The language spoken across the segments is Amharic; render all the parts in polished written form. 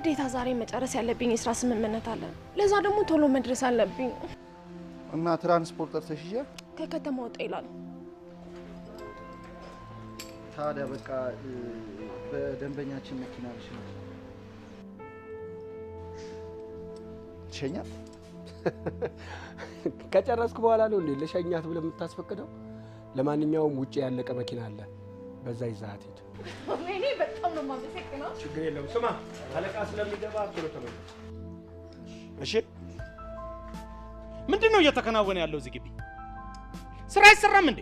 ግዴታ ዛሬ መጨረስ ያለብኝ የስራ ስምምነት አለ። ለዛ ደግሞ ቶሎ መድረስ አለብኝ። እና ትራንስፖርት ጠርተሽ ይዣል? ከከተማ ወጣ ይላል። ታዲያ በቃ በደንበኛችን መኪና ልሽኛት። ትሸኛት? ከጨረስኩ በኋላ ነው እንዴ ለሸኛት ብለህ የምታስፈቅደው? ለማንኛውም ውጭ ያለቀ መኪና አለ፣ በዛ ይዘሃት ሂድ። እኔ በጣም ነው የማመሰግነው። ችግር የለውም። ስማ፣ አለቃ ስለሚገባ ቶሎ ተመለስ። እሺ። ምንድን ነው እየተከናወነ ያለው እዚህ ግቢ? ስራ አይሰራም እንዴ?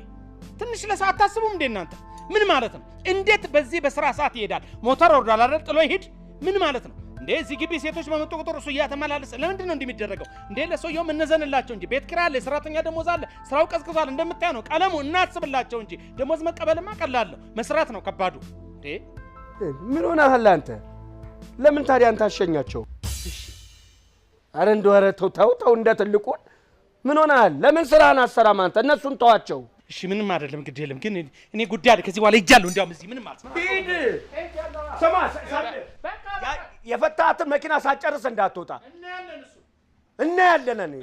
ትንሽ ለሰው አታስቡም እንዴ እናንተ? ምን ማለት ነው? እንዴት በዚህ በስራ ሰዓት ይሄዳል? ሞተር ወርዷል አይደል? ጥሎ ይሄድ? ምን ማለት ነው እንዴ? እዚህ ግቢ ሴቶች በመጡ ቁጥር እሱ እያተመላለሰ ለምንድን ነው እንዲህ የሚደረገው? እንዴ ለሰውየውም እንዘንላቸው እንጂ፣ ቤት ኪራይ አለ፣ የሰራተኛ ደሞዝ አለ፣ ስራው ቀዝቅዟል እንደምታየው ነው። ቀለሙ እናስብላቸው እንጂ ደሞዝ መቀበልማ ቀላል ነው፣ መስራት ነው ከባዱ። እንዴ ምን ሆነሃል አንተ? ለምን ታዲያ አንተ አሸኛቸው? አረ እንደው ኧረ ተው ተው ተው፣ እንደ ትልቁን ምን ሆነሃል? ለምን ስራህን አትሰራም አንተ? እነሱን ተዋቸው። እሺ ምንም አይደለም፣ ግድ የለም። ግን እኔ ጉዳይ አለ፣ ከዚህ በኋላ ሄጃለሁ። እንዲያውም እዚህ ምንም አልሰማም። ሂድ። ስማ፣ የፈታሃትን መኪና ሳትጨርስ እንዳትወጣ። እናያለን። እኔ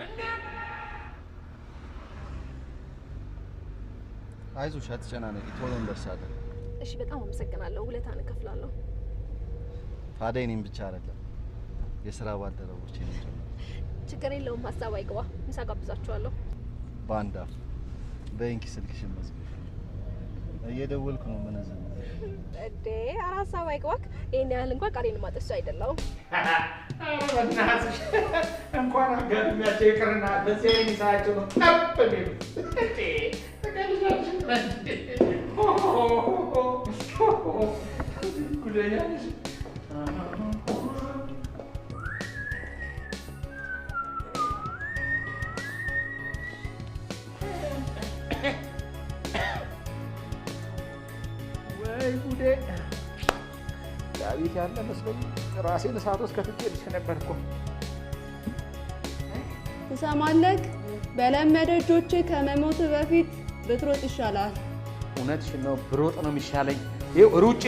አይዞሽ፣ አትጨናነቂ፣ ቶሎ እንደርሳለን። እሺ፣ በጣም አመሰግናለሁ። ውለታህን እከፍላለሁ። ታዲያ እኔም ብቻ አይደለም፣ የስራ ባልደረቦቼንም ጭምር። ችግር የለውም፣ ሀሳብ አይግባ። ምሳ ጋብዛችኋለሁ። በአንድ አፍ በእንኪ ስልክሽን መዝግቢ። እየደወልኩ ነው መነዘንዝሽ። እንዴ ኧረ ሀሳብ አይግባክ። ይሄን ያህል እንኳን ቃሌን ማጠሱ አይደለሁም። ኧረ በእናትሽ እንኳን አጋድሚያቸው ይቅርና በዚህ አይነት ሳያቸው ነው ጠብ የሚሉት። እንዴ ትቀልጃለሽ እንዴ? ጉደኛ ነሽ። ወይ ጉዴ! ዳዊት ያለ መስሎኝ ራሴን እሳት ውስጥ ከትቼ ልሽ ነበር እኮ። ትሰማለህ? በለመደ እጆችህ ከመሞት በፊት ብትሮጥ ይሻላል። እውነትሽን ነው፣ ብሮጥ ነው የሚሻለኝ። ይኸው ሩጬ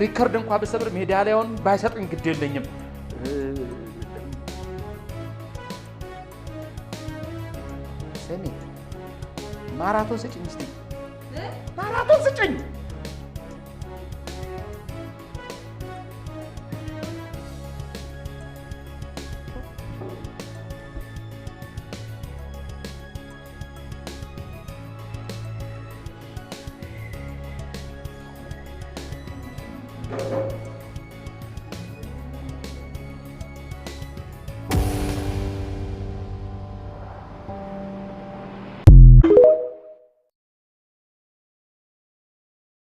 ሪከርድ እንኳ ብሰብር ሜዳሊያውን ባይሰጡኝ ግድ የለኝም። ስሚ፣ ማራቶን ስጭኝ እስቲ፣ ማራቶን ስጭኝ።